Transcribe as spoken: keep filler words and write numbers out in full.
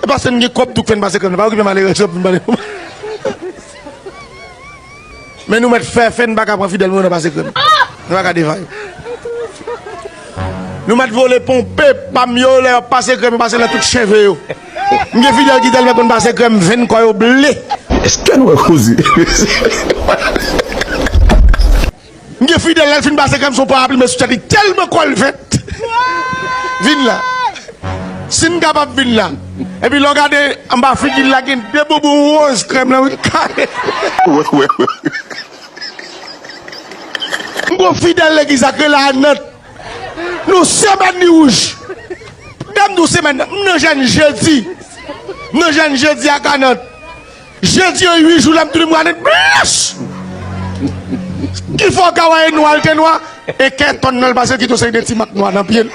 Paske n gen kòb tou k fè n pase krèm nan. Pa okipe malerèz yo pou n pale. Men nou mèt fè fè n pa ka pran fidèl mwen nan pase krèm. Nou pa ka devan yo. Nou mèt vole ponpe pa m yo lè y ap pase krèm, yo pase nan tout cheve yo. M gen fidèl ki tèlman konn pase krèm, venn kò yo ble. Èske nou wè koze? M gen fidèl lè l fin pase krèm sou parapli, men sou tèt li tèlman kò l fèt. Vin la. Si n kapab vin la. Epi lè w gade anba figi l la gen de boubou woz krèm nan wi kale. Wè, wè, wè. M gon fidèl legliz ak rele a Nant. Nou semèn li wouj. Dam nou semèn nan, m nan jèn jedi. M nan jèn jedi ak a Nant. Jedi an uit jou la m tounen m gade blanch. Ki fè w ka wè e nwa l te nwa. E kè tòn nan l pase kite yon seri de ti mak nwa nan pye l.